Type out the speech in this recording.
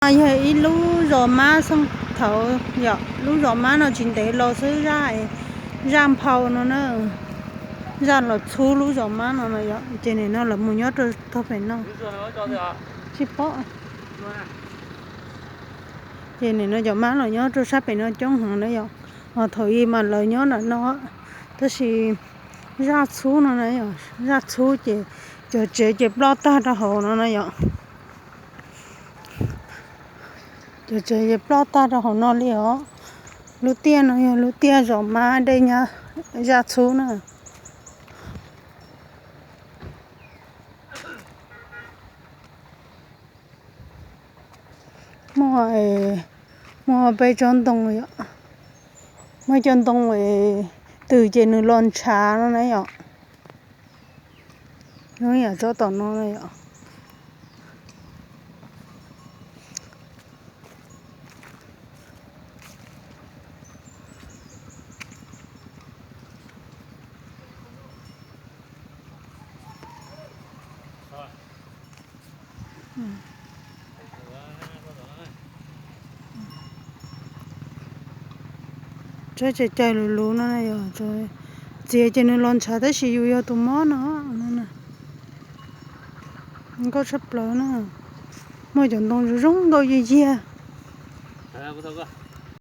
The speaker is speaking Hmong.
Yog ib lub zos mab xoo thaum yom, lub zos mab no tsis ntev los xwb, zaj nphau no na, zaj los txhub lub zos mab no no yom, ces nim no lawv mus nyob rau tog pem no. Tsis paub. Ces nim no cov mab los nyob rau sab pem no coob heev na yom. Ho thaum ub mas lawv nyob ntawm no, tab sis zaj txhub no na yom, zaj txhub ces cov tsev ces ploj tag rau hauv no na yom. Cov tsev ces ploj tag rau hauv no li os. Lub tiaj no yog lub tiaj zos mab dej nyab zaj txhub na. Muaj, muaj peb tsob ntoo yom, muaj cov ntoo twm ces nws los ntshav no na yom. Zoo yam tsob tom no na yom. Tsob cag cag lus lus no yog txiav ces nws los ntshav tab sis yus yog tus mob no. Nkauj tshaj plaws na. Muaj cov ntoo zoo zoo nkauj yig yig.